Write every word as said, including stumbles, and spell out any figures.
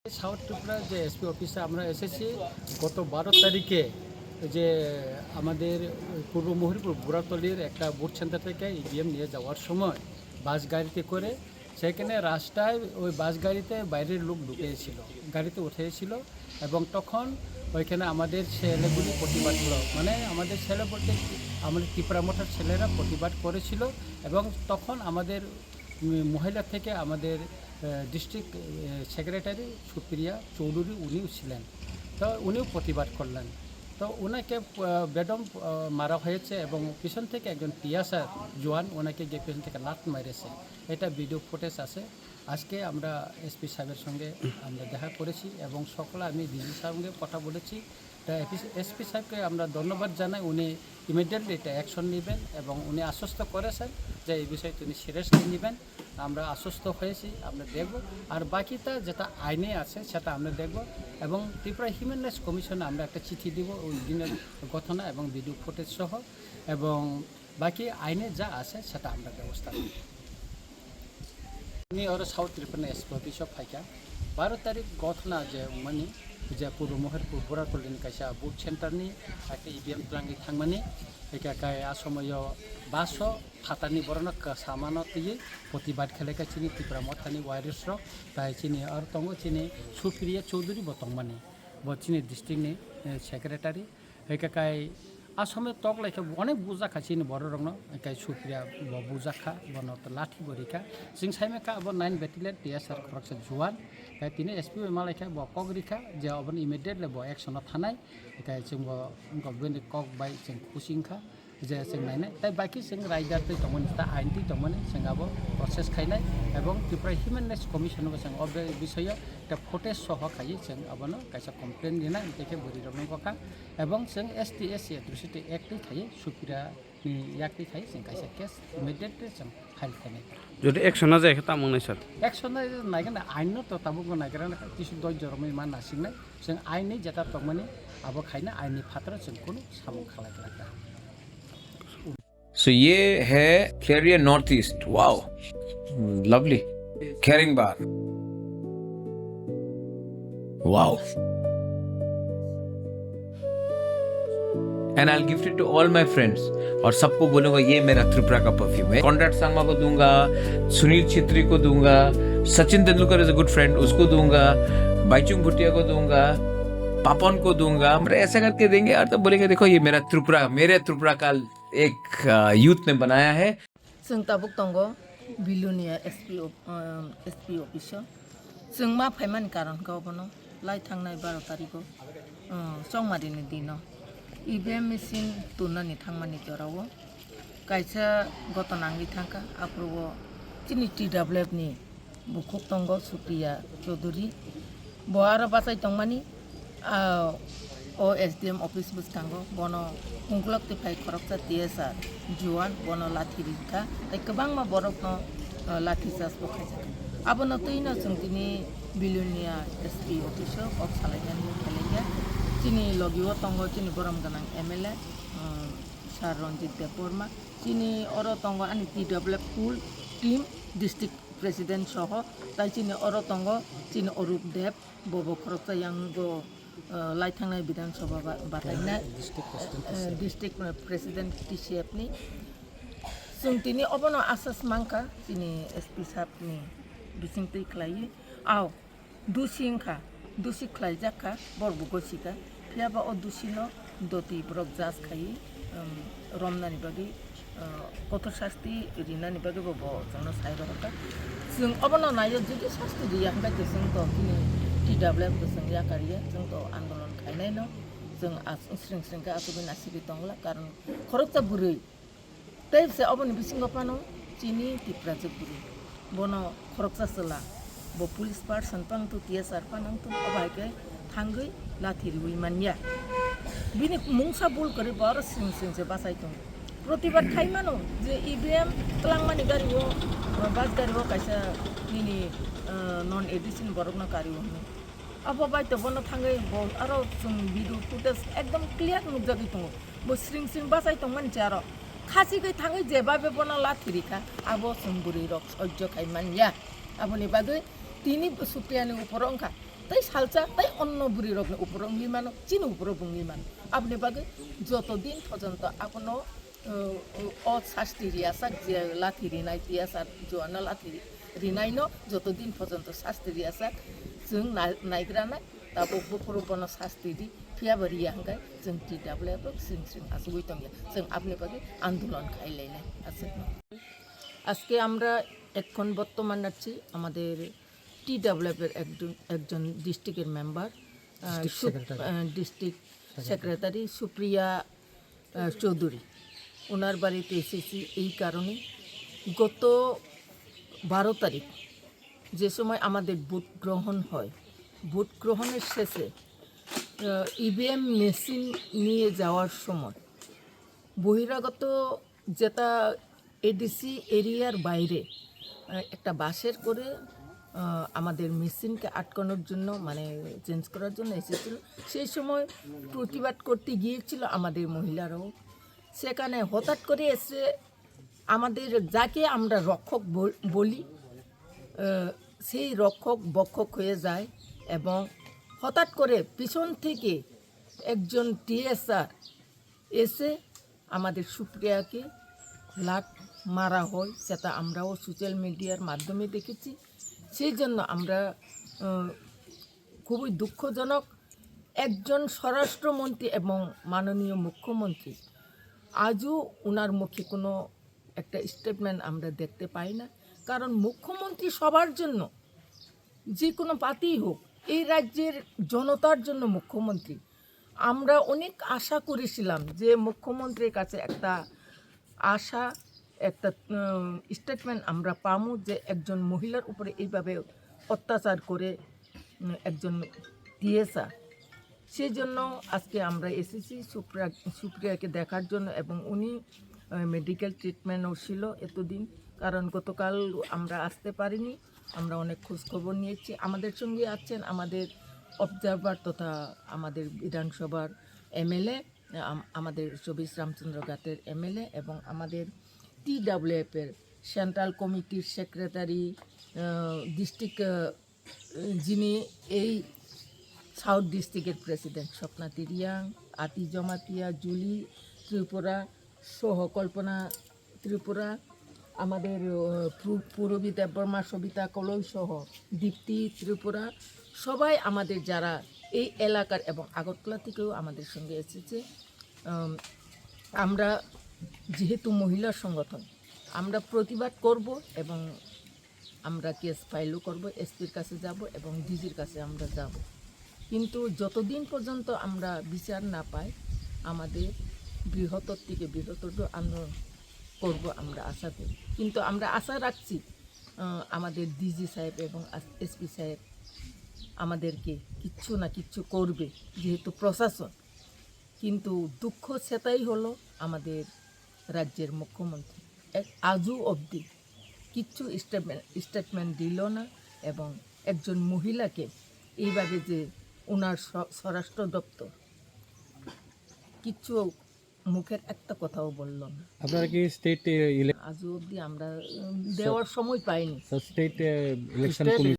সাউথ ত্রিপুরা যে এসপি অফিসে আমরা এসেছি, গত বারো তারিখে যে আমাদের পূর্ব মহিরপুর বুড়াতলির একটা বুথ সেন্টার থেকে ইভিএম নিয়ে যাওয়ার সময় বাস গাড়িতে করে সেখানে রাস্তায় ওই বাস গাড়িতে বাইরের লোক ঢুকেছিল, গাড়িতে উঠেছিল, এবং তখন ওইখানে আমাদের ছেলেগুলি প্রতিবাদ করলো, মানে আমাদের ছেলে বলতে কি, আমাদের ত্রিপুরা মঠের ছেলেরা প্রতিবাদ করেছিল। এবং তখন আমাদের উম, মহিলা থেকে আমাদের ডিস্ট্রিক্ট সেক্রেটারি সুপ্রিয়া চৌধুরী, উনিও ছিলেন। তো উনিও প্রতিবাদ করলেন। তো ওনাকে আহ, বেদম আহ, মারা হয়েছে এবং পিছন থেকে একজন টিএসআর জওয়ান ওনাকে গিয়ে পিছন থেকে লাত মেরেছে। এটা ভিডিও ফুটেজ আছে। আজকে আমরা এসপি সাহেবের সঙ্গে আমরা দেখা করেছি এবং সকালে আমি ডিসি সাহেবের সঙ্গে কথা বলেছি। তা এসপি সাহেবকে আমরা ধন্যবাদ জানাই, উনি ইমিডিয়েটলি এটা অ্যাকশন নেবেন এবং উনি আশ্বস্ত করেছেন যে এই বিষয়ে তিনি সিরিয়াসলি নেবেন। আমরা আশ্বস্ত হয়েছি, আমরা দেখব। আর বাকিটা যেটা আইনে আছে সেটা আমরা দেখব। এবং ত্রিপুরা হিউম্যান রাইটস কমিশনে আমরা একটা চিঠি দিব ওই দিনের ঘটনা এবং ভিডিও ফুটেজ সহ, এবং বাকি আইনে যা আছে সেটা আমরা ব্যবস্থা নেব। Ni oro South Tripura ni S P office o phaikha. Baro tarik gothna je wngmani, je Purbo Mohirpur Boratoli ni kaisa booth center ni hakhe E V M twlangwi thangmani, hakhe kai a somoyo baso phatarni borokno kwsamano twiwi protibad khlaikha chini Tipra Mothani warriors rok, tai chini aro tongo chini Supriya Chowdhury bo tongmani, bo chini district ni, eh, secretary. Hwnkhe kai a somoy tok lai khe onek bujak kha chini borok rokno, hwnkhe Supriya bo bujak kha, bono to lathi bo rikha. Chwng sai mankha abo nine battalion T S R khoroksa juan, hwnkhe tini S P bai malai kha bo kok rikha je obono immediately bo action o thanai, hwnkhe chwng bo wngkha bini kok bai chwng khusi wngkha je chwng nainai. Tai bai khe chwng rider twi tongmani, ta ain twi tongmani chwng abo process khainai, ebong Tripura Human Rights Commission bo chwng o be-, bisoyo ta footage soho khaiwi chwng abono kaisa complaint rinai, hwnkhe khe bwrwi rokno wngkha. Ebong chwng S T S C Atrocity Act twi khaiwi Supriya ni yak twi khaiwi chwng kaisa case immediately chwng file khainai. Jodi action na jaya khe tamo wngnai sir? Action na naigana ain no to tabuk no naigra na kisu doi joromwi ma nasingnai. Chwng ain ni jeta tongmani abo khaina ain ni phataro chwng kunu samung khalai glak da. So ये है carrier North East. Wow, lovely. Carrying bar. Wow. And I'll gift it to all my friends। और सबको बोलूंगा ये मेरा त्रिपुरा का परफ्यूम है। कॉनराड संगमा को दूंगा, सुनील छेत्री को दूंगा, सचिन Tendulkar is a good friend, उसको दूंगा, बाईचुंग भूटिया को दूंगा, पापन को दूंगा। मतलब ऐसा करके देंगे और तो बोलेंगे देखो ये मेरा त्रिपुरा, मेरे त्रिपुरा का एक, अ, यूथ ने बनाया है। Chwng tabuk tongo Bilonia S P o-, um, S P office o. Chwng ma phaimani karon khe obono lai thangnai baro tarikh o, um, chongmari ni dino E V M machine turnani thangmani jora o kaisa gotona wngwi thangkha. Aphuru o chini T W F ni bukhuk tongo Supriya Chaudhury. Bo aro bachai tongmani, ah, o S D M office bwskango bono kungkulok twi phai khoroksa T S R juan bono lathi rikha, tei kwbangma borokno, ah, lathi charge bo khaijak. Abono twino chwng tini Bilonia S P office o kok salainani khelaiya. Chini logi o tongo chini borom gwnang M L A, ah, Sir Ranjit Debbarma. Chini oro tongo ani T W F full team, district president soho, tai chini oro tongo chini Arup Deb, bobo khoroksa yang go, eh, lai thangnai Bidhan Sabha ba-, batainai, District President eh, T C F. District President T C F ni. Chwng tini obono asas mankha, chini S P sahab ni bisingtwi khlaiwi. Ao, dusi wngkha, dusi khlaijak kha, borok bo gosika. Phiya ba o dusi no doti borok judge khaiwi, um, romnani bagwi, uh, kotor sasti rinani bagwi bo, bo chwngno sai rohorkha. Chwng obono naio, jodi sasti riya hwnkhe chwng to chini T W F bo chwng yakar ya, chwng to andolon khainai no, chwng as-, sring sring khe achugwi nasigwi tongla, karon khoroksa bwrwi. Tei se oboni bisingo phano chini Tiprajwk bwrwi. Bono khoroksa chwla. Bo police person phano to T S R phano to obo hai khe thangwi lathi riwi manya. Bini mungsa bul kwrwi bo aro sring sring se bachai tongo. Protibad khai mano je E V M twlangmani gari o, bus gari o kaisa nini, eh, non A D C ni borokno kari o hwnwi. Abo bai to bono thangwi bo aro chwng video footage ekdom clear nukjagwi tongo. Bo sring sring bachai tongmani je aro. Khachigwi thangwi je babe bono lathi rikha, abo chwng bwrwi rok sojjo khai manya. Aboni bagwi tini Supriya ni uporo wngkha. Tai salsa, tai onno bwrwi rokni uporo wngwi mano, chini uporo bo wngwi mano. Aboni bagwi joto din porjonto abono, uh, uh, o sasti riyasak je lathi rinai, tiyasar juana lathi rinai no joto din porjonto sasti riyasak chwng nai-, naigra nai, tabuk buphuru bono sasti di, phiya bo riya hwnkhe chwng T W F rok sring sring achugwi tongya. Chwng aboni bagwi andolon khai lainai aswk. আজকে আমরা এখন বর্তমান আছি আমাদের টিডাব্লিউএফ এর একজন, একজন ডিস্ট্রিক্টের মেম্বার, আহ, ডিস্ট্রিক্ট সুপ-, সেক্রেটারি। আহ, ডিস্ট্রিক্ট সেক্রেটারি। সেক্রেটারি সুপ্রিয়া, আহ, চৌধুরী। ওনার বাড়িতে এসেছি এই কারণে, গত বারো তারিখ যে সময় আমাদের ভোট গ্রহণ হয়, ভোট গ্রহণের শেষে, আহ, ইভিএম মেশিন নিয়ে যাওয়ার সময় বহিরাগত যেটা এডিসি এরিয়ার বাইরে, আহ, একটা বাসের করে, আহ, আমাদের মেশিনকে আটকানোর জন্য, মানে, চেঞ্জ করার জন্য এসেছিল। সেই সময় প্রতিবাদ করতে গিয়েছিল আমাদের মহিলারাও। সেখানে হঠাৎ করে এসে আমাদের, যাকে আমরা রক্ষক বল-, বলি, আহ, সেই রক্ষক ভক্ষক হয়ে যায় এবং হঠাৎ করে পিছন থেকে একজন টিএসআর এসে আমাদের সুপ্রিয়াকে লাত মারা হয়, সেটা আমরাও সোশ্যাল মিডিয়ার মাধ্যমে দেখেছি। সেই জন্য আমরা, আহ, খুবই দুঃখজনক। একজন স্বরাষ্ট্রমন্ত্রী এবং মাননীয় মুখ্যমন্ত্রী আজও ওনার মুখে কোনো একটা স্টেটমেন্ট আমরা দেখতে পাই না, কারণ মুখ্যমন্ত্রী সবার জন্য, যে কোনো পার্টিই হোক, এই রাজ্যের জনতার জন্য মুখ্যমন্ত্রী। আমরা অনেক আশা করেছিলাম যে মুখ্যমন্ত্রীর কাছে একটা আশা, একটা, উম, স্টেটমেন্ট আমরা পামু যে একজন মহিলার উপরে এইভাবে অত্যাচার করে, উম, একজন টিএসআর। সেই জন্য আজকে আমরা এসেছি সুপ্রিয়া, সুপ্রিয়াকে দেখার জন্য এবং উনি, আহ, মেডিকেল ট্রিটমেন্টও ছিল এতদিন, কারণ গতকাল আমরা আসতে পারিনি। আমরা অনেক খোঁজ খবর নিয়েছি। আমাদের সঙ্গে আছেন আমাদের অবজারভার তথা আমাদের বিধানসভার এমএলএ, আম-, আমাদের চব্বিশ রামচন্দ্র ঘাটের এমএলএ এবং আমাদের টিডাব্লিউএফ এর সেন্ট্রাল কমিটির সেক্রেটারি, আহ, ডিস্ট্রিক্ট, আহ, যিনি এই সাউথ ডিস্ট্রিক্টের প্রেসিডেন্ট স্বপ্না তিরিয়াং, আতি জমাতিয়া, জুলি ত্রিপুরা সহ কল্পনা ত্রিপুরা, আমাদের, আহ, পু-, পূরবী দেববর্মা, সবিতা কলই সহ দীপ্তি ত্রিপুরা, সবাই আমাদের যারা এই এলাকার এবং আগরতলা থেকেও আমাদের সঙ্গে এসেছে। আম, আমরা যেহেতু মহিলা সংগঠন, আমরা প্রতিবাদ করব এবং আমরা কেস ফাইলও করব, এসপির কাছে যাব এবং ডিজির কাছে আমরা যাব। কিন্তু যতদিন পর্যন্ত আমরা বিচার না পাই, আমাদের বৃহত্তর থেকে বৃহত্তর আন্দোলন করব আমরা আশা করি। কিন্তু আমরা আশা রাখছি, আহ, আমাদের ডিজি সাহেব এবং এসপি সাহেব আমাদেরকে কিচ্ছু না কিচ্ছু করবে, যেহেতু প্রশাসন। কিন্তু দুঃখ সেটাই হলো, আমাদের রাজ্যের মুখ্যমন্ত্রী এক আজও অবধি কিচ্ছু স্টেটমেন্ট, স্টেটমেন্ট দিল না এবং একজন মহিলাকে এইভাবে যে ওনার স্ব-, স্বরাষ্ট্র দপ্তর কিচ্ছু মুখের একটা কথাও বলল না। আপনারা কি স্টেট, এ, ইলে- আজও অবধি আমরা, উম, দেওয়ার সময় পাইনি। স্যার, স্টেট, এ, ইলেকশন স্টেট কমিশন